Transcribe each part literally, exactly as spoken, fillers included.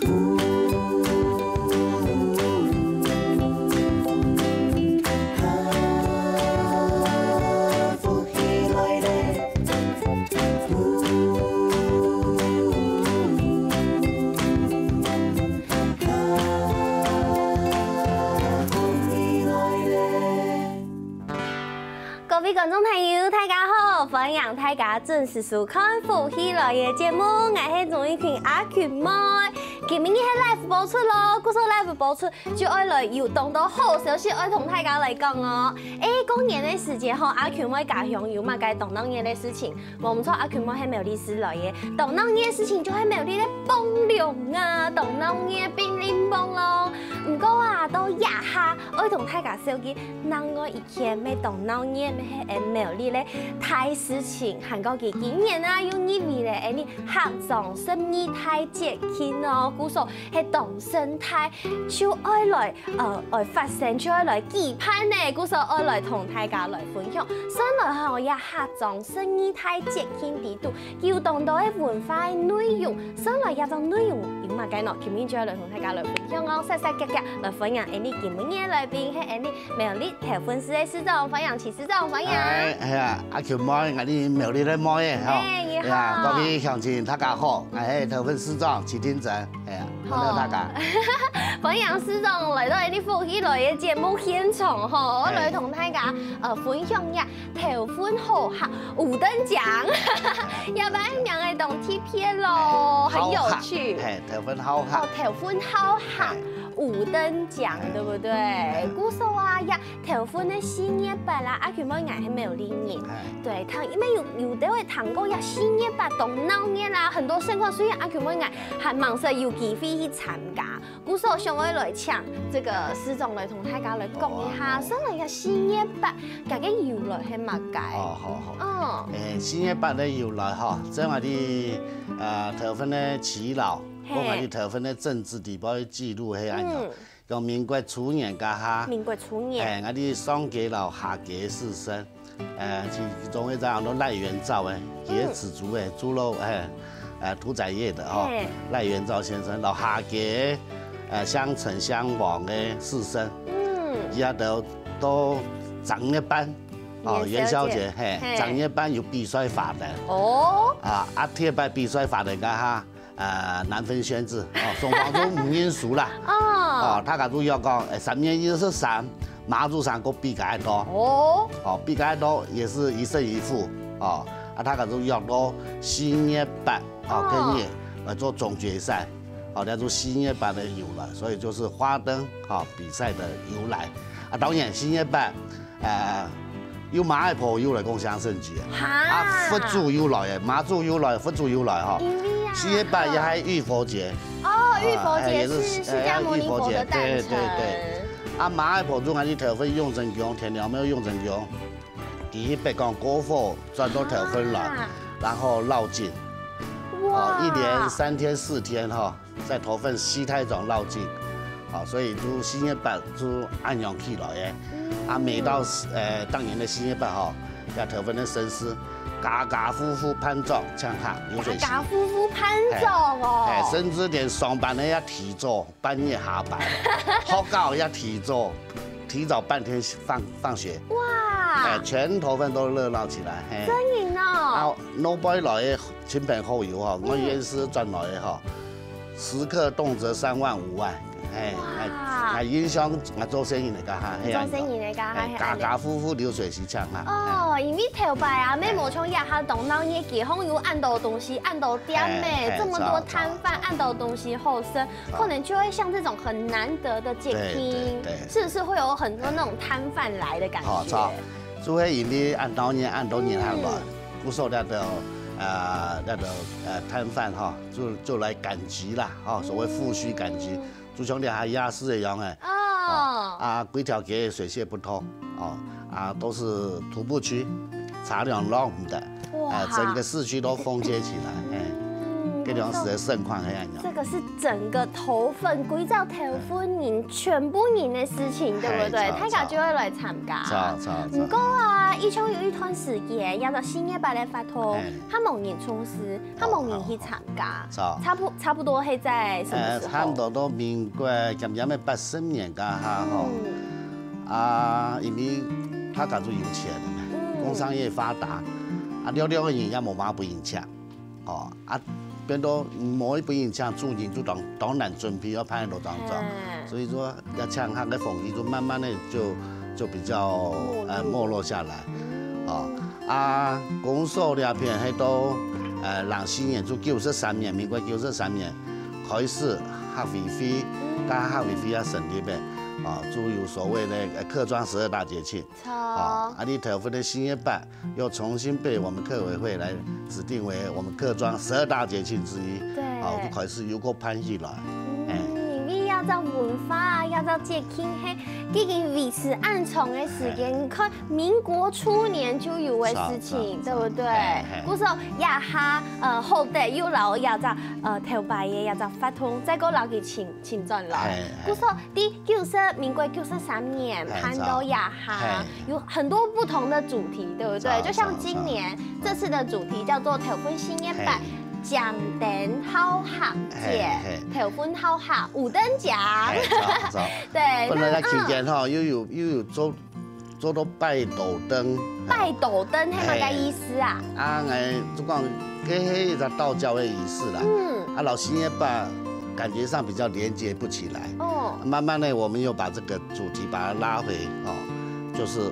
各位觀眾朋友，大家好！歡迎大家準時收看《福氣來了》節目，𠊎係鍾玉萍阿群妹。今晡日係live播出囉，故所live播出就愛來有當多好消息愛同大家來講哦。誒，過年个時節吼，阿群妹家鄉有麼个當鬧熱个事情？無毋著，阿群妹係苗栗市來个，當鬧熱个事情就係苗栗个磅龍啊，當鬧熱个冰凌磅囉。毋過啊，到這下愛同大家紹介另外一 件乜當鬧熱，乜係𠊎苗栗个大事情，還過佢今年啊又入圍了𠊎俚客庄十二大節慶哦，故所係當盛大，就愛來呃愛發生，就愛來舉辦呢，故所愛來同大家來分享。算來吼，這客庄十二大節慶裡肚，有當多个文化个內容，算來這種內容有麼个呢？今晡日就愛來同大家來分享哦，煞煞遽遽來歡迎𠊎俚今晡日个來賓，係𠊎俚 苗栗頭份市个市長，歡迎徐市長，歡迎。哎，哎呀，阿群妹，𠊎俚苗栗个妹仔吼。哎，你好。哎呀，各位鄉親大家好，𠊎係頭份市長徐定珍，哎呀，歡迎大家。歡迎市長來到𠊎俚福氣來了个節目現場吼，哎。來同大家呃分享一下頭份好客五燈獎，這擺名仔當特別囉，很有趣。好客，嘿，頭份好客。哦，頭份好客。哎。 五燈獎，哎。對不對？哎。故所啊，這頭份个四月八啦，阿群妹𠊎係苗栗人。哎。對，聽，因為有，有兜會聽過這四月八當鬧熱啦，很多盛況，雖然阿群妹𠊎還吂識有機會去參加，故所想愛來請這個市長來同大家來講一下，好啊，好啊。算來這四月八，佢个由來係麼个？哦，好，好。嗯。誒，四月八个由來吼，這𠊎俚，呃，頭份个耆老， 嘿。講𠊎俚頭份个政治地位个記錄係恁樣。嗯。講民國初年該下，民國初年。哎，𠊎俚上街摎下街士紳，呃，其，其中一隻安到賴元照誒，嗯。佢个子主誒，做了，哎，呃，屠宰業个吼，嘿。賴元照先生，摎下街，呃，鄉城鄉王个士紳，嗯。佢兜到正月半，哦，元宵節，元宵節，嘿，嘿。正月半有比賽花燈。哦。啊，啊，第一擺比賽花燈該下， 呃，難分軒輊，哦，雙方都毋認輸啦。哦。哦，大家都約講，誒，三月二十三，媽祖山過比較多。哦。哦，比較多也是一勝一負，哦，啊，大家都約到四月八，哦，哦。該日來做總決賽，哦，叫做四月八个由來，所以就是花燈，哦，比賽的由來。啊，當然四月八， 呃，有馬仔婆又來講相聲劇，哈。啊，佛祖又來誒，媽祖又來，佛祖又來吼。因為啊。四月八也還浴佛節。哦，浴佛節啊，哎，也是，是釋迦牟尼佛的誕辰。哎，浴佛節，對，對，對。啊，馬仔婆就𠊎俚頭份永正宮，天娘廟永正宮，第一擺講過火，轉到頭份來，啊。然後遶境。哇。哦，一連三天四天哈， 在頭份西太庄遶境，啊，所以就四月八就恁樣起來誒。嗯。啊，每到，呃，當年个四月八吼，這頭份个神社，家家戶戶辦桌請客流水席。家家戶戶辦桌哦。哎，甚至連上班个也提早半夜下班，學校也提早，提早半天放，放學。哇。哎，全頭份都熱鬧起來，嘿。真的哦。啊，外背來个親朋好友吼，嗯。外縣市轉來个吼， 食客動輒三萬五萬，嘿，哇。𠊎，𠊎印象，𠊎做生意个該下，嘿，做生意个該下，哎，係恁樣。家家戶戶流水席請客，哦，因為頭擺啊，嘿。乜無像這下當鬧熱，街項有恁多東西，恁多店呢，嘿，嘿，這麼多攤販，著，著，著。恁多東西好食，著。可能就會像這種很難得的節慶，對，對，對。是不是會有很多那種攤販來的感覺？好，著。就係因為恁多年，恁多年下來，嗯。故所這兜，呃，這兜，呃，攤販吼， 就，就來趕集啦，吼，所謂復甦趕集，嗯。就像這下夜市一樣誒，哦。哦，啊，歸條街水洩不通，哦，啊，都是徒步區，茶涼落毋得，哇。呃，整個市區都封街起來，嘿。嗯，當時个盛況係恁樣。這個是整個頭份，歸隻頭份人全部人个事情，對不對？嘿，著，大家就會來參加。著，著，著。毋過啊，以前有一段時間，這隻四二八个活動，嘿。還無人重視，還無人去參加。著。差不，差不多係在什麼時候？呃，差不多到民國，差不多八十年該下吼。嗯。啊，因為大家都有錢了嘛，嗯。工商業發達，啊，了了个人也無麼个不應請。 哦，啊，變到無一本人請主任就當，當然準備要辦到當中，嗯。所以說要請客个風氣就慢慢的就，就比較，沒落。呃，沒落下來。嗯。哦，啊，公所這片係到，呃，零四年，就九十三年，民國九十三年開始客委會，嗯。跟客委會也成立个，啊，就有所謂的，呃，客庄十二大節慶。 著。哦，啊，你頭份个四二八又重新被我們客委會來指定為我們客庄十二大節慶之一。對。哦，就開始有個辦起來。嗯，哎。因為這隻文化啊，這隻節慶係已經維持恁長个時間，哎。你看民國初年就有个事情，著，著，對不對？哎，哎。故所這下，呃，好得又摎這隻，呃，頭擺个這隻活動，再過摎佢請，請轉來。哎，哎。故所第九十，民國九十三年，哎，辦到這下，嘿。有很多不同的主題，對不對？嘿，就像今年，著，著。這次的主題叫做頭份四二八，嘿。江燈好客節，嘿，嘿。頭份好客，五燈獎。嘿，著，著。對，本來在期間吼，那，嗯。又有，又有做，做到拜斗燈。拜斗燈，係麼个意思啊？嘿。啊，哎，就講，這係一隻道教的儀式啦。嗯。啊，摎四二八感覺上比較連接不起來。 哦。慢慢的，我們又把這個主題把它拉回，哦，就是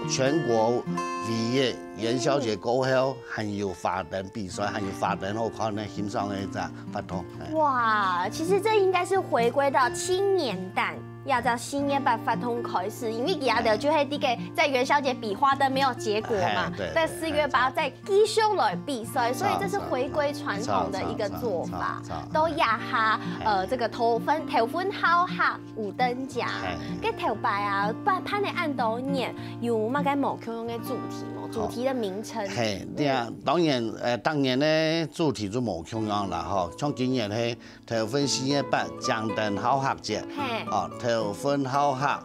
全國禮樂元宵節過後，還有花燈比賽，還有花燈好看个欣賞个一隻活動。哎。哇，其實這應該是回歸到七年代，這隻四二八活動開始，因為佢等就係這個在元宵節比花燈沒有結果嘛，哎，對，在四二八再繼續來比賽，所以這是回歸傳統的一個做法。著，著，著，著，著。到這下，嘿。呃，這個頭份，頭份好客，五燈獎，嘿。該頭擺啊，辦，辦了恁多年，有麼个無共樣个主題無？主題的名稱？嘿，對啊，嗯。當然，呃，當然呢，主題就無共樣啦，吼。像今年係 頭份四二八，江燈好客節，嘿。哦，頭份好客，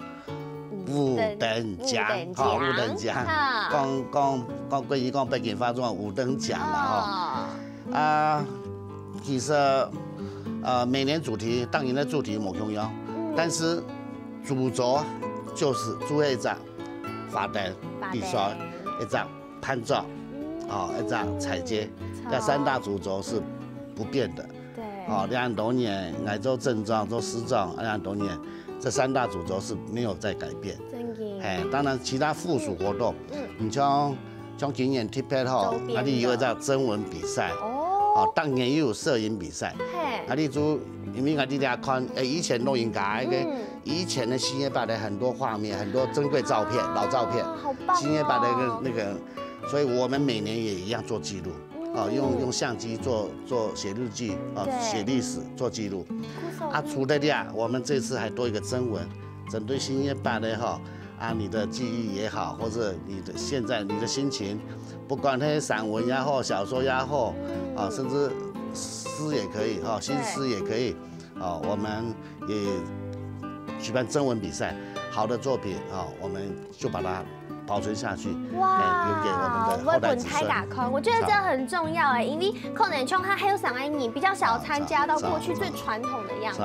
五燈獎，五燈獎。哦，五燈獎。哈。講，講，講國語講北京話，就講五燈獎啦，吼。哦。啊，其實，呃，每年主題，當然个主題無共樣，嗯。但是主軸就是主要一隻花燈比賽，花燈。一隻 伴奏，嗯。哦，一隻彩節，著。這三大主軸是不變的。對。哦，恁多年，𠊎做鎮長、做市長，恁多年，這三大主軸是沒有在改變。真的。哎，當然其他附屬活動，嗯。你像，像今年特別吼，周邊的。啊，你有一隻徵文比賽，哦。哦，當然又有攝影比賽，嘿。啊，你就，因為𠊎這下看，哎，以前老人家那個，嗯。以前的四二八的很多畫面，很多珍貴照片，老照片，哦，好棒哦。四二八的那個，那個 所以我們每年也一樣做記錄，嗯。啊，用，用相機做，做寫日記，啊，對。寫歷史，做記錄。不錯。啊，除了這樣，我們這次還多一個徵文，針對四二八的哈，啊，你的記憶也好，或者你的現在你的心情，不管那些散文也好，小說也好，啊，嗯。甚至詩也可以哈，新詩也可以，對。啊，我們也舉辦徵文比賽，好的作品啊，我們 就把它保存下去，哇，哎，留給我們的後代子孫。會分大家看，我覺得這很重要哎，因為可能像較後生个人比較少參加到過去最傳統的樣子。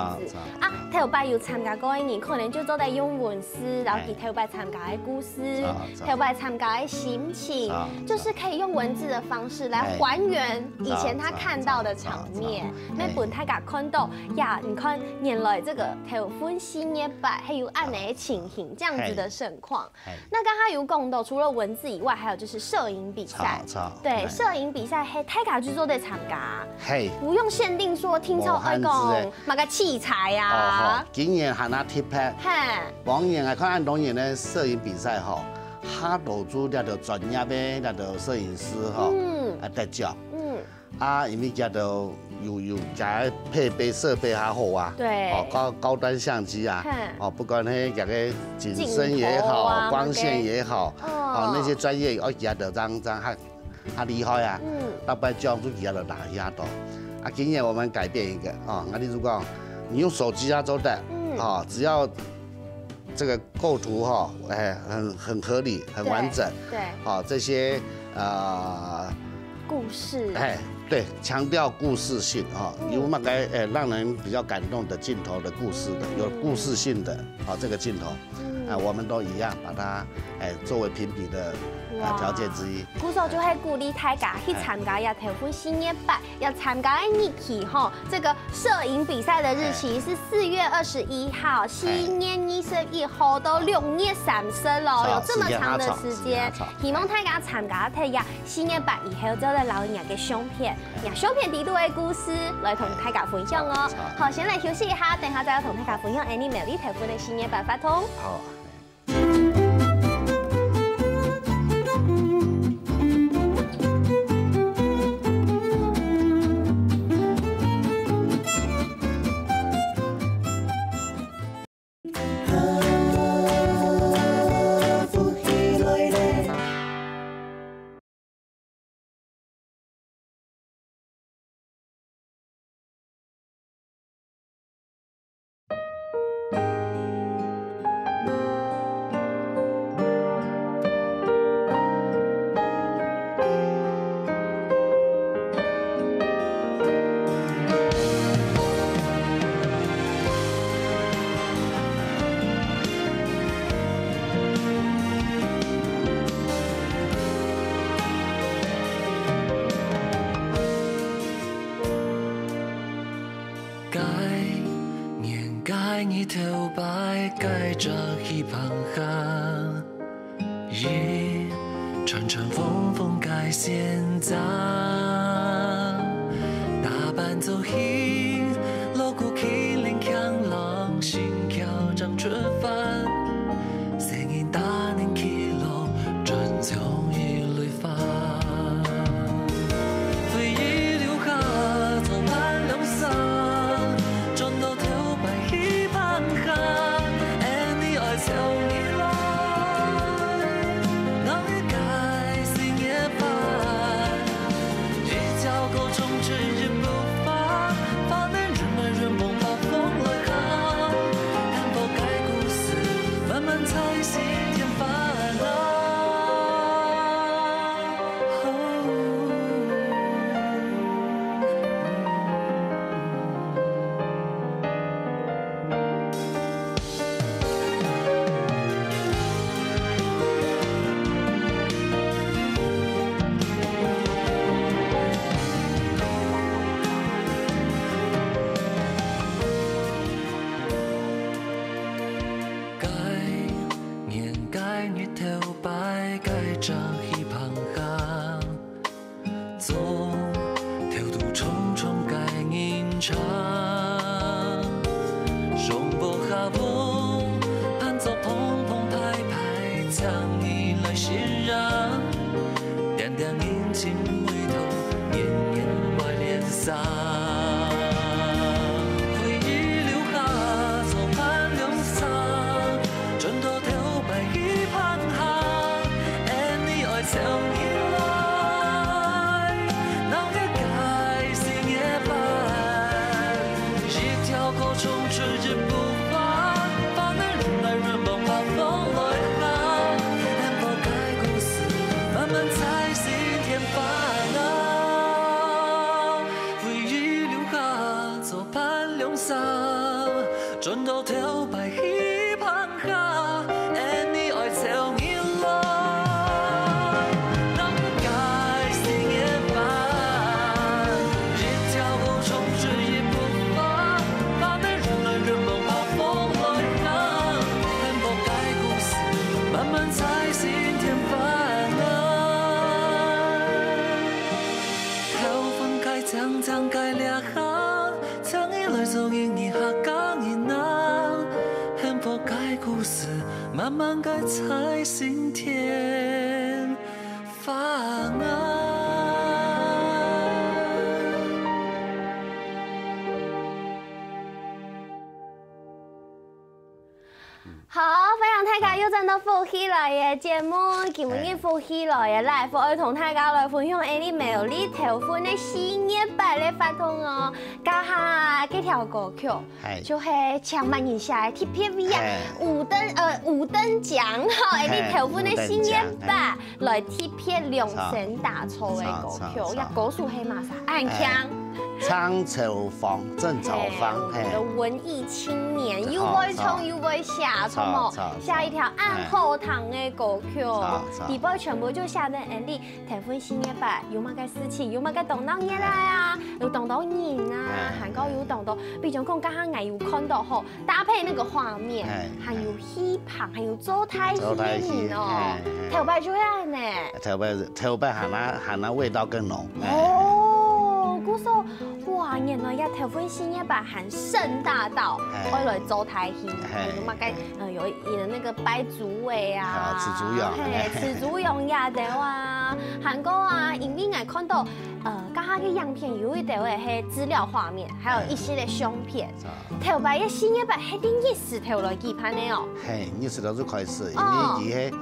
啊，頭擺有參加過个人，可能就做得用文字，然後佢頭擺參加个故事，頭擺參加个心情，就是可以用文字的方式來還原以前他看到的場面，來分大家看到呀，你看原來這個頭份四二八還有恁樣个情形，這樣子的盛況。 嘿。那剛剛有講到，除了文字以外，還有就是攝影比賽。著，著，對，嘿。攝影比賽，嘿，大家就做得參加。嘿。不用限定說聽眾愛講麼个器材啊。無限制的。哦，吼，今年還較特別。嘿。往年啊，看恁多年个攝影比賽吼，較多就這兜專業个這兜攝影師吼，嗯。啊，得獎。嗯。 啊，因為佢兜有，有佢个配備設備較好啊，對。哦，高，高端相機啊，嘿。哦，不管係佢个景深也好，鏡頭啊，光線也好，那個。哦，那些專業，哦，佢兜正，正較，較厲害啊，嗯。大部分獎就佢就拿遐多。啊，今年我們改變一個，哦，那例如講，你用手機啊做得，嗯。哦，只要這個構圖哈，哎，很，很合理，很完整，對，對。哦，這些，呃，故事。哎，對，強調故事性哈，嗯。有那個，哎，讓人比較感動的鏡頭的故事的，有故事性的，啊，這個鏡頭。 嗯。啊，我們都一樣，把它，哎，作為評比的，啊，哇。條件之一。故所就係鼓勵大家去參加這頭份四月八，要參加个日期吼，這個攝影比賽的日期是四月二十一號，四月二十一號到六月三十咯，哦，有這麼長的時間，時間還長，時間還長。希望大家參加忒呀，四月八以後就來留意若个相片。 用相片裡肚个故事來同大家分享哦。好，先來休息一下，等下再來同大家分享𠊎俚苗栗頭份个四月八活動。好。 該年該日頭擺，該隻戲棚下，一串串紅紅个線裝，打扮做戲，鑼鼓輕鈴鏘啷，新橋正出發，細人打等起落，轉像一蕊花。 回憶留下做伴郎衫，轉到頭擺戲棚下，𠊎俚愛笑起來，鬧熱个四月八，一條歌唱出一幅畫，畫面 慢慢彩色添花啦。該年該日頭擺，該隻戲棚下，總頭拄重重个人潮。上坡下坡，伴著澎澎湃湃，請你來欣賞。 恬恬人情味道，年年懷戀傷。回憶留下做伴郎衫，轉到頭擺戲棚下，𠊎俚愛笑起來，鬧熱个四月八，一條歌唱出一幅畫，畫面潤來潤往，畫風來行，幸福个故事 慢慢彩色添花啦。回憶留下做伴郎衫，轉到頭擺戲棚下，𠊎俚愛笑起來。鬧熱个四月八，一條河衝出一幅畫，畫面潤來潤往，畫風來行，幸福个故事慢慢彩色添花啦。 頭份个靚靚个這下，請你來做𠊎俚客家人啊。幸福个故事慢慢个彩色添花啊。好，非常大家又轉到福氣來了節目，今日福氣來了，來，福愛同大家來分享，𠊎俚苗栗頭份个四月八个活動哦。這下這條歌曲，係。就係請麼人寫个特別位啊，係。五燈，呃，五燈獎，吼，𠊎俚頭份个四月八，係，五燈獎，係。來特別量身打造个歌曲，著，著，著。這歌手係麼儕？恁慶。係。 鄭朝芳，鄭朝芳，係，我們的文藝青年，係，又會唱又會寫，著，著，著，著，寫一條恁好聽个歌曲，著，著。底背全部就寫等𠊎俚頭份四月八，有麼个事情，有麼个當鬧熱个啊，有當多人啊，係，還過有當多，比如講，剛剛𠊎有看到吼， 搭配那個畫面，係，還有戲棚，還有做大戲个人哦。做大戲，係，係。頭擺就恁呢。頭擺，頭擺還那，還那味道更濃，係。哦，故所，哇，原來這頭份四月八還盛大到，係。會來做大戲，係。還有麼个，呃，有，有那個拜祖的啊，啊，始祖娘，係，係。始祖娘也有啊，還過啊，因為𠊎看到，呃，剛剛个影片有一點係資料畫面，還有一些个相片。係。 頭擺个四月八係對日時頭來舉辦个哦。係，日時頭就開始，因為佢係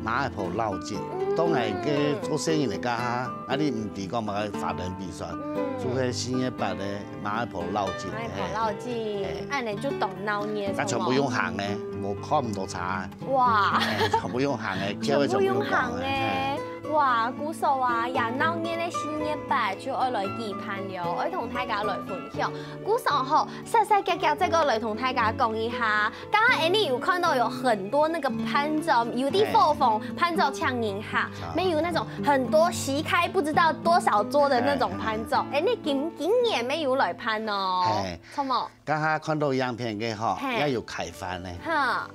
馬仔埔遶境，嗯。當然个做生意个家下，啊，你毋知講麼个發展比賽，嗯。就係四月八个馬仔埔遶境，馬仔埔遶境，係。恁呢就當鬧熱，該全部用行个，無看毋到車个。哇！係，全部用行个，全部用行个，轎个全部用行个，係。 哇，故所啊，也鬧熱个四月八就愛來舉辦了，愛同大家來分享。故所吼，煞煞遽遽再過來同大家講一下，剛剛𠊎俚有看到有很多那個伴奏，有的伙房伴奏請人客，啊。也有那種很多席開不知道多少桌的那種伴奏，哎，𠊎俚今，今年也有來辦哦，係。著無？剛剛看到影片个吼，係。也有開飯个。哈。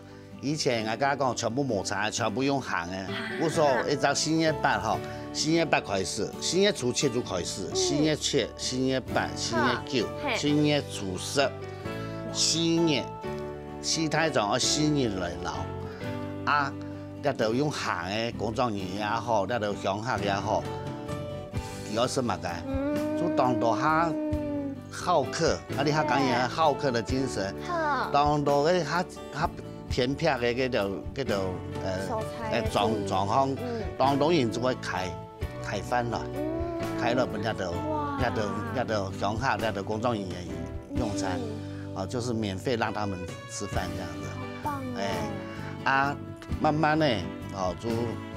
以前𠊎家講全部無車，全部用行个。啊。故所一隻四月八吼，四月八開始，四月初七就開始，嗯。四月七、四月八、四月九、哈，係。四月初十、四月，四大庄愛四日來遶。啊，這兜用行个工作人員也好，這兜鄉下也好，佢愛食麼个？嗯。就當多較好客，啊，你客家人好客个精神，哈。當多个較 較偏僻个該兜，該兜，呃，所在个庄，庄項，嗯。當多人就會開，開飯來，嗯。開來分這兜，哇。這兜，這兜鄉下，這兜工作人員用餐，嗯。哦，就是免費讓他們吃飯這樣子。好棒哦。哎，啊，慢慢个，哦，就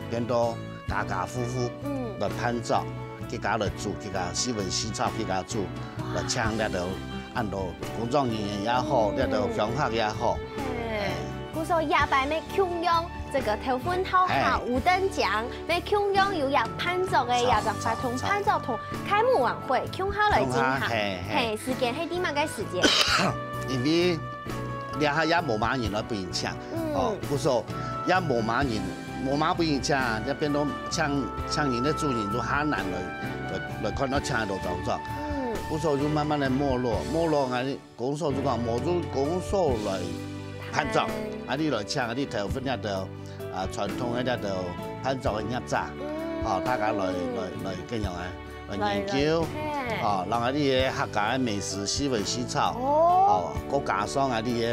變到家家戶戶，嗯。來伴奏，自家來煮，自家四炆四炒，自家煮，來請這兜 恁多工作人員也好，嗯。這兜鄉下也好。係，故所這擺乜共樣，這個頭份頭下，係。五燈獎，乜共樣有這伴奏个，著，這隻活動，著，著。伴奏同開幕晚會，共下來進行。共下，係，係。係，時間係在麼个時間？因為這下也無麼人來分人請，嗯。哦，故所也無麼人，無麼分人請，也變到請，請人个主人就較難來，來，來看到請到當多。嗯。故所就慢慢个沒落，沒落啊， 公所就講，無就公所來伴奏，啊，你來請，啊，你頭份這兜，啊，傳統个這兜伴奏个樂者，嗯。哦，大家來，來，來，怎樣啊？來研究，來，來，係。哦，然後你个客家个美食，四炆四炒，哦。哦，再加上啊，你个，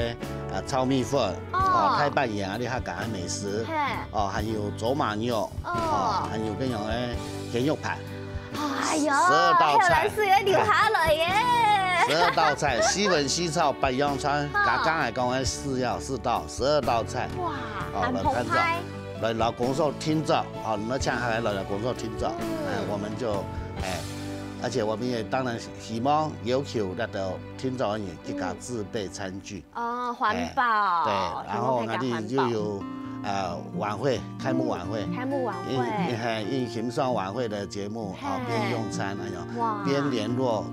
啊，炒米粉，哦。哦，太白圓啊，你客家个美食，係。哦，還有走馬肉，哦。哦，還有怎樣个鹹肉飯。 哎呀，十二道菜。還有人是要留下來耶。十二道菜，四炆四炒八樣菜，啊。剛剛還講个四要四道，十二道菜。哇，哦，很澎湃。來伴奏，來，來公所聽奏，哦，你們請客來，來公所聽奏，嗯。哎，我們就，哎，而且我們也當然希望要求那個聽奏人員自家自備餐具。 哦，環保，哎，對，然後那裡就有，呃，晚會，開幕晚會。嗯，開幕晚會。因，因，因欣賞晚會的節目，啊，嘿。邊用餐，哎喲，哇。邊聯絡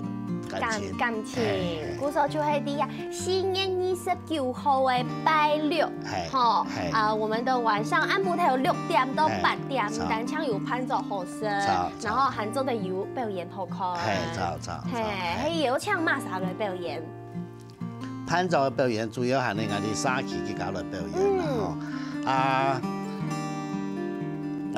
感情。感，感情。哎，哎。故所就係在啊，四月二十九號个拜六，嘿，吼，嘿。啊，我們的晚上暗晡頭六點到八點，嘿，著。毋單淨有伴奏好食，著，著。然後還做得有表演好看。嘿，著，著，著，嘿，嘿。還有請麼儕來表演？ 伴奏个表演主要還係𠊎俚社區自家來表演啦，嗯。吼。啊，𠊎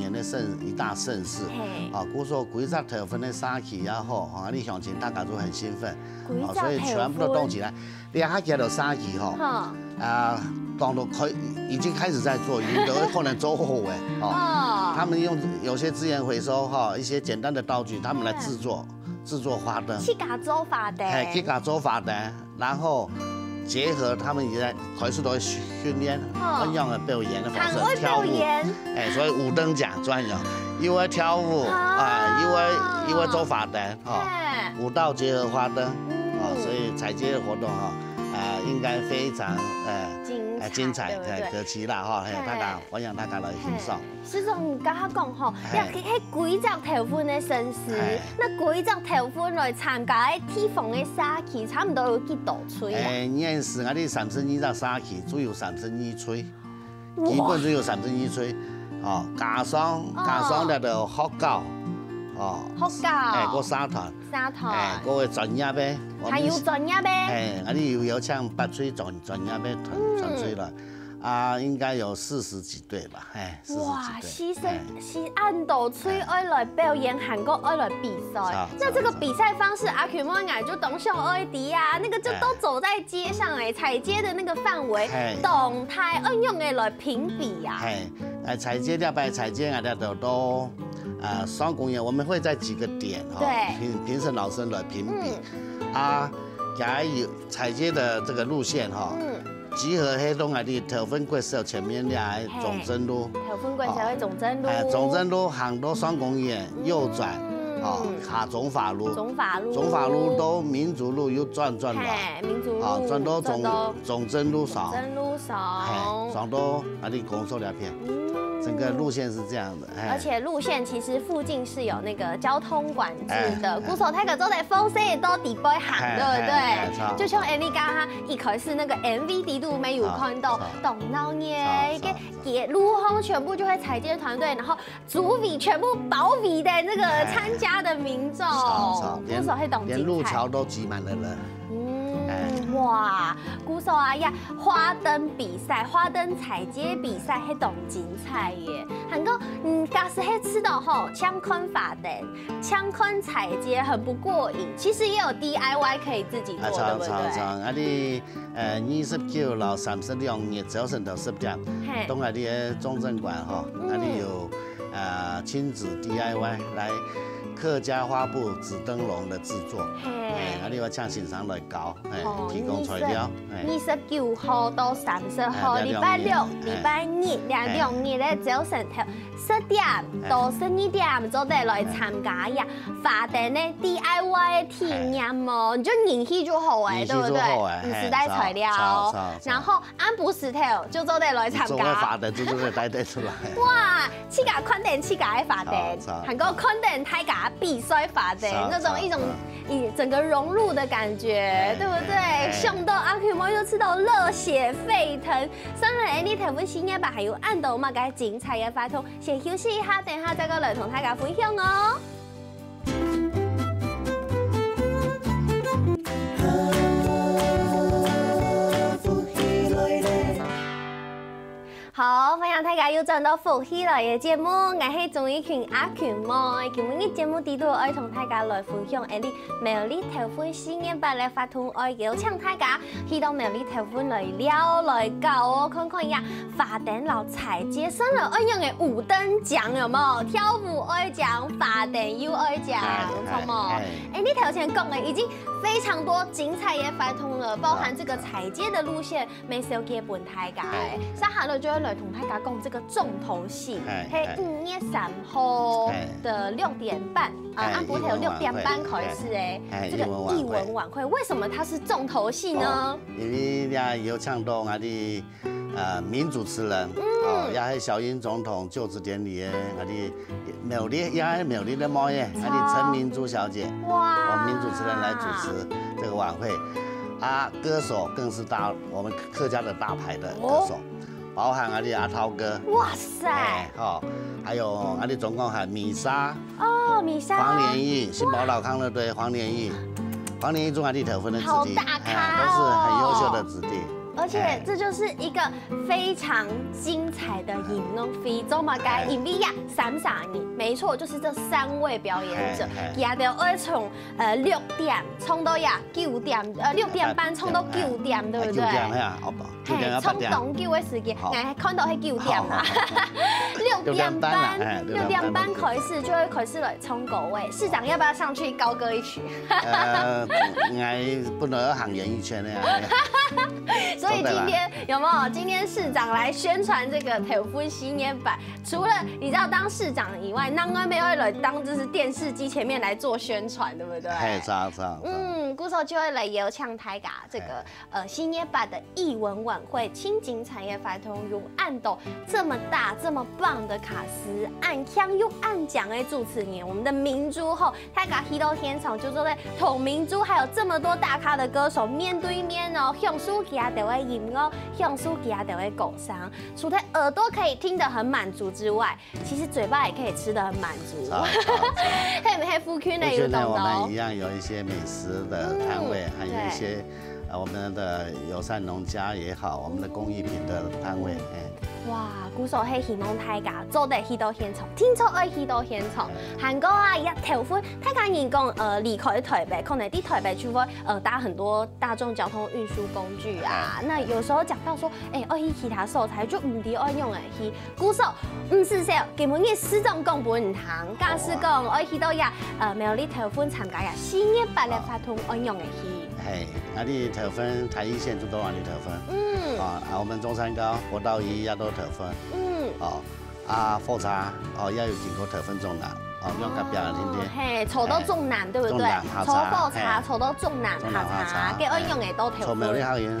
年的盛，一大盛事。嘿。啊，故所歸隻頭份个社區也好，啊，你鄉親大家都很興奮，歸隻啊，所以全部都動起來。頭份。你看，佢个社區吼，哈。啊，當都可以，已經開始在做，已經都可能做好了，哦。哦。他們用有些資源回收哈，一些簡單的道具，他們來製作，嗯。製作花燈。自家做花燈。嘿，自家做花燈。 然後結合他們也在開始都會訓練，哦。仰般个表演个方式，還會表演。跳舞。哎，所以五燈獎專有，又會跳舞，哦。啊，又會，又會做花燈，哈。嘿。舞蹈結合花燈，嗯。啊，所以踩街个活動哈，啊，應該非常，呃，精彩，呃，精彩，對不對？哎，可期啦，哈，嘿，嘿。大家，歡迎大家來欣賞。嘿。 師長，你剛剛講吼，嘿。要係，係歸隻頭份个盛事，嘿。該歸隻頭份來參加个地方个社區，差毋多有幾多隊啊？哎，現時𠊎等三十二隻社區，只有三十二隊，哇。基本只有三十二隊，哦，加上，哦。加上了就學校，哦，學校。哎，个社團，社團。哎，个專業个，我們還有專業个？哎，𠊎等有邀請八隊專，專業个團，嗯。團隊來，啊，應該有四十幾隊吧。 哎，四十幾隊。哇，犧牲，哎。犧，恁多隊愛來表演，還過愛來比賽。哎。那這個比賽方式，阿Q妹𠊎就當想愛知啊，那個就都走在街上哎，哎。踩街的那個範圍，哎。當大，愛仰般來評比啊？哎，哎，踩街，這擺踩街啊，這都，都，呃，雙公園，我們會在幾個點哈，對。評，評審老師來評比。嗯。啊，假如有踩街的這個路線哈，嗯。 集合該種啊，你頭份國小前面這个中正路。嘿，頭份國小个中正路。哦，哎，中正路行到雙公園，右轉，嗯。哦，下中華路。中華路。中華路到民族路又轉轉來。嘿，民族路，哦，轉到中，轉到中正路上。中正路上。嘿，轉到啊，你工作那片。嗯。整個路線是這樣的。 哎。而且路線其實附近是有那個交通管制的，哎，哎。故所大家做得風勢都底背行，哎，對不對？哎，哎，差不多。就像Andy剛剛一開始那個M V裡肚沒有看到，差不多。當鬧熱，差不多，一個街路上全部就係踩街團隊，然後周圍全部包圍的那個參加的民眾，哎。差不多，連，故所係當精彩。連路橋都擠滿了人。 嗯，哎。哇，故所啊，呀，花燈比賽、花燈踩街比賽，係當精彩耶。還過，嗯，假使係試著吼，淨看花燈、淨看踩街很不過癮，其實也有D I Y可以自己做，哎，對不對？啊，你，呃，二十九摎三十兩日朝晨頭十點，嘿。當𠊎等个中正館吼，嗯。𠊎等有 呃，親子D I Y來客家花布紙燈籠的製作。嘿。哎，啊，你愛請先生來教，哎，哦，提供材料，哎。二十九號到三十號，哎，這兩日，禮拜六、哎。禮拜日，這兩日个朝晨頭十點到十二點，做得來參加呀。哎。花燈个D I Y个體驗哦，哎。你就人去就好哎，人去就好哎，對不對？哎，毋使帶材料。哎，著，著，著。然後 暗晡時頭就做得來參加。做个花燈就做得帶得出來。哇，自家看等自家个花燈，好，好，還過看等大家比賽花燈，好，那種一種，好，好。一，整個融入的感覺，哎，對不對？哎，哎。想到阿Q妹就試著熱血沸騰。雖然𠊎等頭份四月半還有恁多麼个精彩个活動，先休息一下，等下再過來同大家分享哦。 好，歡迎大家又轉到福氣來个節目，𠊎係鍾意群阿群妹。今晡日節目裡肚愛同大家來分享，𠊎俚苗栗頭份四月八个活動，愛邀請大家去到苗栗頭份來尞來搞哦，看看呀，花燈摎彩街，算來愛仰个五燈獎有無？跳舞愛獎，花燈又愛獎，哎，有錯無？哎，哎。哎，你頭前講个已經非常多精彩个活動了，包含這個彩街的路線， 乜紹介分大家个。係。接下來就會來同大家講這個重頭戲，係，係五月三號个六點半，啊，暗晡頭六點半開始个這個藝文晚會，為什麼它是重頭戲呢？因為這有請到𠊎俚，呃，名主持人，哦，也係小英總統就職典禮个，𠊎俚 苗栗，也係苗栗个妹仔，𠊎俚陳明珠小姐，哇，我們名主持人來主持這個晚會。啊，歌手更是大，我們客家的大牌的歌手，包含𠊎俚阿濤哥，哇塞，哎，吼，還有𠊎俚總共還有米莎，哦，米莎，黃連煜，新寶島康樂隊黃連煜，黃連煜做𠊎俚頭份个子弟，好大咖哦，哎，都是很優秀的子弟。 而且這就是一個非常精彩的演唱會，做麼个？因為呀，三儕人，沒錯，就是這三位表演者，佢兜愛從呃六點唱到呀九點，呃六點半唱到九點，對不對？九點，係啊，好吧，九點到八點。係，唱當久个時間，𠊎還看到係九點啊，六點半，六點半開始就會開始來唱歌喂，市長要不要上去高歌一曲？ 呃，𠊎本來愛行演藝圈个啊。所以今天有沒有？今天市長來宣傳這個頭份四月八，除了你知道當市長以外，另外乜愛來當就是電視機前面來做宣傳，對不對？係，著，著，著。嗯，故所就會來邀請大家這個 呃，四月八个藝文晚會，盡精彩个活動，有恁多這麼大、這麼棒的卡司，恁強又恁靚个主持人，我們的明珠吼，大家去到現場就做得同明珠還有這麼多大咖的歌手面對面哦，享受佢兜个音樂，享受佢兜个歌聲。除了耳朵可以聽得很滿足之外， 其實嘴巴也可以吃得很滿足。著，著，著。係毋係福氣呢？有當多。福氣呢，我們一樣有一些美食的攤位，嗯，還有一些，對。呃，我們的友善農家也好，我們的工藝品的攤位，哎。哇，故所係希望大家做得去到現場，定著愛去到現場。哎。還過啊，這頭份，大家人講，呃，離開台北，可能在台北就會，呃，搭很多大眾交通運輸工具啊。哎。那有時候講到說，哎，愛去其他所在，就毋知愛仰仔去。 故所，毋使愁，今晡日市長講分你聽。假使講愛去到這，呃，苗栗頭份參加這四月八个活動，愛仰仔去？係，𠊎俚頭份台一線就到𠊎俚頭份。嗯。啊，啊，我們中山高、國道一也到頭份。嗯。哦，啊，火車，哦，也有經過頭份中南，哦，用隔壁个天天。哦，係，坐到中南，對不對？中南下車，坐火車，係。坐到中南下車，中南下車，該愛仰仔到頭份？坐苗栗客運。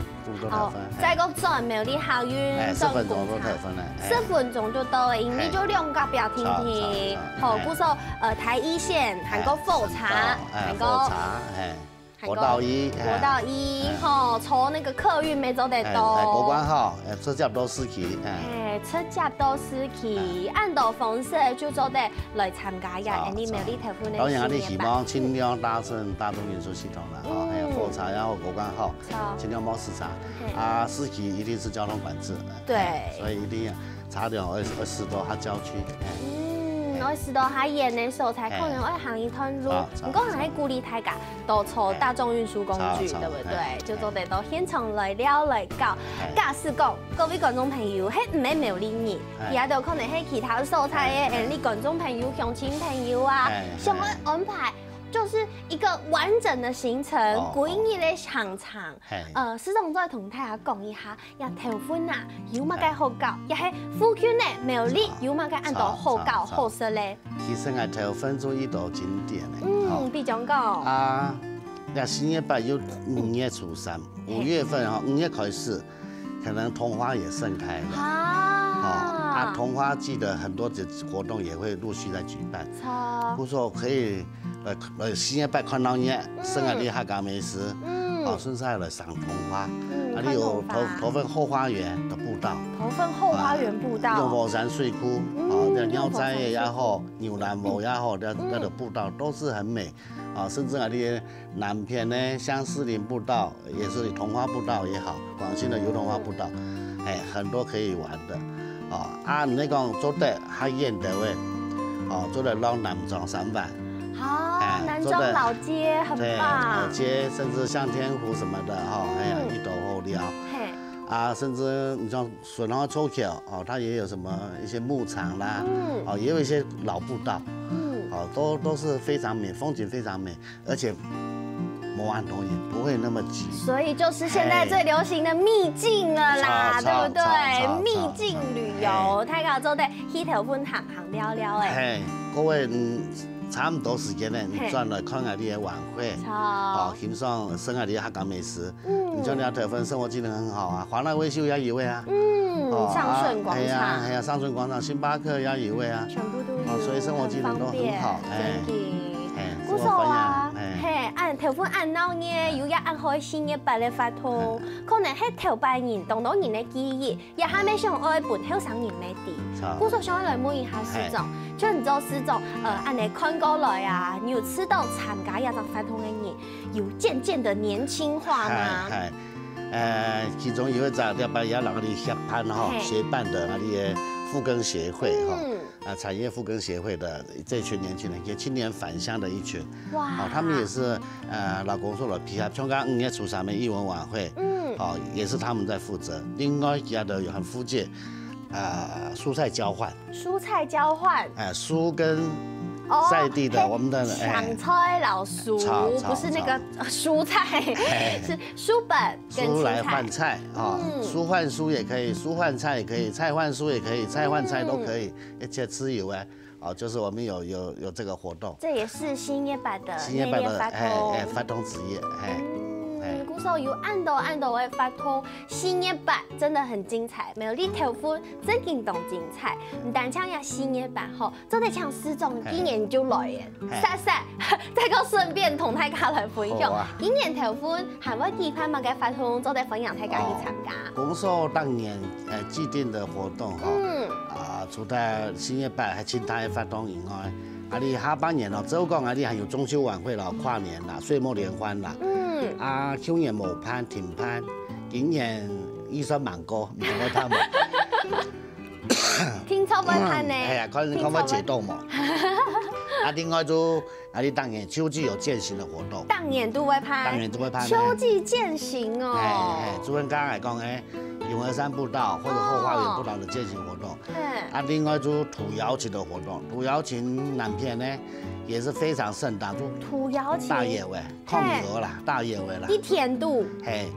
哦，再過轉苗栗客運，哎，十分鐘就到頭份了，哎。十分鐘就到了，因為就兩隔壁天天。係，係，係。好，故所，呃，台一線，還過火車，哎，還過火車，哎，還過國道一，哎。國道一，哎。吼，坐那個客運乜做得到。哎，哎，國光號，哎，直接到市區，哎。哎，直接到市區，哎。恁多方式就做得來參加呀，好，𫣆俚苗栗頭份个當然，𫣆俚希望盡量搭乘大眾運輸系統啦，吼，嗯。還有火車，然後國光號， 著。盡量莫駛車。係。啊，市區一定係交通管制。對。所以一定要車輛愛，愛駛到較郊區。哎。嗯，愛駛到較遠个所在，哎。可能愛行一段路。著，著，毋過還係鼓勵大家多坐大眾運輸工具，著，著，對不對？哎，就做得到現場來尞來搞。哎。假使講，各位觀眾朋友，係毋係苗栗人，哎。也有可能係其他所在个，哎，哎。𫣆俚觀眾朋友、鄉親朋友啊，哎，想愛安排 就是一個完整的行程，哦，歸日个行程。係。呃，市長再同大家講一下，這頭份啊，有麼个好搞，也係附近个苗栗有麼个恁多好搞好食咧？其實啊，頭份就一道景點咧，嗯，吼。比如講。啊，這四月八有五月初三，五月份吼，五月開始， 可能桐花也盛開了。啊。哦，啊，桐花季的很多的活動也會陸續在舉辦。著。故所可以，呃，呃，四月八看鬧熱，嗯。食𫣆俚客家美食，嗯。哦，順勢來賞桐花。嗯，啊，你有頭，看桐花。頭份後花園的步道。頭份後花園步道。啊，用火山水庫，嗯，哦，這用火山水庫。鳥災也好，牛欄湖也好，這，嗯。這個步道都是很美。啊，甚至啊，你南片呢，相思林步道， 也是桐花步道也好，廣興的油桐花步道，嗯。哎，很多可以玩的。哦，啊，你講做得較遠个位，哦，做得落南庄三灣，好，哎南庄老街很对，棒老。街甚至向天湖什么的哈，还有嗯一头后寮嘿，啊，甚至你像顺化臭桥哦，它也有什么一些牧场啦，嗯哦，也有一些老步道，嗯，哦，都都是非常美，风景非常美，而且没有很多人，不会那么挤。所以就是现在最流行的秘境了啦，哎对不对？超超超秘境旅游，大家做得去頭份行行了了哎，嘿，各位，嗯，差不多時間呢，你嘿轉來看下你个晚會，超哦，欣賞生下你个客家美食。嗯你像你个頭份生活机能很好啊，華納威秀也有个啊，嗯，哦上順廣啊，哎呀，場哎呀，上順廣場、星巴克也有个啊。全部都有，哦所以生活机能都很好方便哎真的。哎，不错啊，哎，嘿，恁頭份恁鬧熱，又有恁好个四月八个活動，可能係頭擺人當多人个記憶，也還未想愛分後生人來知。好故所想要來問一下市長，就你做市長，呃，恁呢看過來啊，你有試著參加這種活動个人，有漸漸的年輕化嗎？嗨，呃，其中有一隻禮拜也讓你協辦哈，嘿協辦的啊，你个復耕協會哈，嗯，啊，產業復耕協會的這群年輕人，一个青年返鄉的一群，哇啊，他們也是呃勞工所來配合，像剛五月初三的藝文晚會，嗯，哦，也是他們在負責。另外一家的有很福建，啊，蔬菜交換，蔬菜交換，哎，蔬跟哦在地的嘿我們的哎搶菜老鼠，草草不是那個呃蔬菜，是書本跟蔬來青菜換。菜啊，嗯蔬換蔬也可以，蔬換菜也可以，菜換蔬也可以，菜換菜都可以，一切自由哎。哦，就是我們有有有這個活動，這也是四月八的四月八的系列活動。哎哎活動之一，哎。嗯，故所有恁多恁多个活動，四月八真的很精彩，苗栗頭份正經當精彩。毋單淨這四月八吼，做得請市長今年就來耶，嘿煞煞，再過順便同大家來分享好啊。今年頭份還會舉辦麼个活動，做得歡迎大家去參加。公所當年呃既定的活動哈，嗯，啊，除了四月八還請大家活動以外，啊，你下半年哦，照講啊，你還有中秋晚會啦、跨年啦、歲末聯歡啦，嗯，啊，去年無辦停辦，今年預算蠻高，毋知道他們。聽說會辦呢，哎呀，看看會解凍無？啊，另外就啊，你當年秋季有健行的活動，當年都會辦，當年都會辦呢。秋季健行哦。哎哎，主任剛剛來講，哎，永和山步道或者後花園步道的健行活動，嗯，啊，另外就土窯琴的活動，土窯琴南片呢也是非常盛大，就土窯琴，大業尾，控窯啦，大業尾啦，一天度，嘿，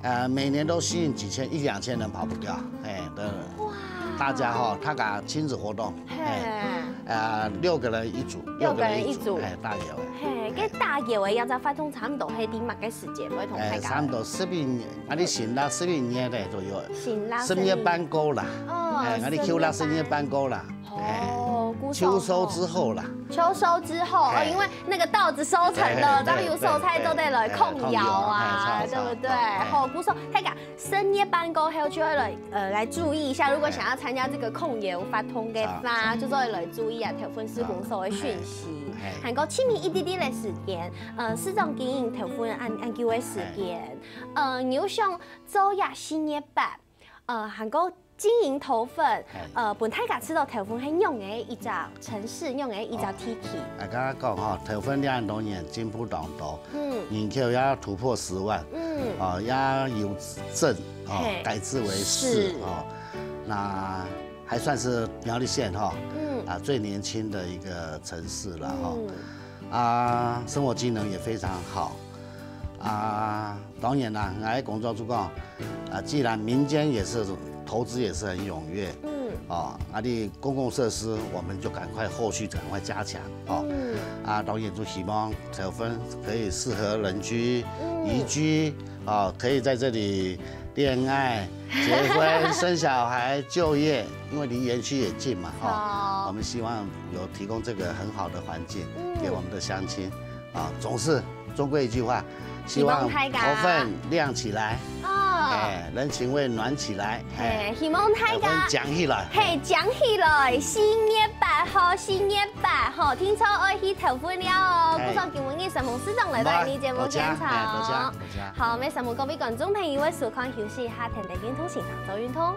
呃，每年都吸引幾千一兩千人跑步掉，嘿，對，哇，大家哈，他搞親子活動，嘿嘿，，呃，六個人一組，六個人一組哎，大業尾。嘿，該大業尾這隻活動差毋多係在麼个時節會同大哎，家差不多十一月，啊，你行到十一月咧左右，行啦，十一月半過啦，哦哎，啊，你秋啦十一月半過啦，哎，哦，故所秋收之後啦，秋收之後，哦，哎因為那個稻子收成了，哎正有收菜做得來控窯啊，哎控窯哎對不對？哎好，故所大家十一月半過後就會來呃來注意一下，如果想要參加這個控窯活動的話，哎就做得來注意啊，頭份市公所的訊息。哎還過盡尾一滴滴的時間，呃，市長經營頭份恁恁久的時間，呃，你有想做這四月八，呃，還過經營頭份，哎呃，分大家知道頭份係仰个一隻城市，仰个一隻地區。啊，剛剛講哈，頭份兩年進步當多，嗯人口要突破十萬，嗯，哦，要由鎮哦嘿改制為是市哦，那還算是苗栗縣哈，嗯啊，最年輕的一個城市了哈。嗯啊，生活機能也非常好。啊，當然啦，𠊎工作主管，啊，既然民間也是投資也是很踴躍，嗯哦，啊，你公共設施我們就趕快後續趕快加強哦。嗯啊，當然就希望頭份可以適合人居、嗯宜居，哦，可以在這裡戀愛、結婚、生小孩、就業，因為離園區也近嘛，哈、好我們希望有提供這個很好的環境嗯給我們的鄉親，啊，總是總歸一句話，希望希望大家頭份亮起來，哦，哎，人情味暖起來，哎，嘿，希望大頭份家。講起來。嘿，講起來，四月八號，四月八號，聽說愛去頭份了哦。嘿故所今晡日承蒙市長來到你節目現場。多謝，哎，多謝，多謝。好，也承蒙各位觀眾朋友个收看，休息一下，等等運動現場做運動。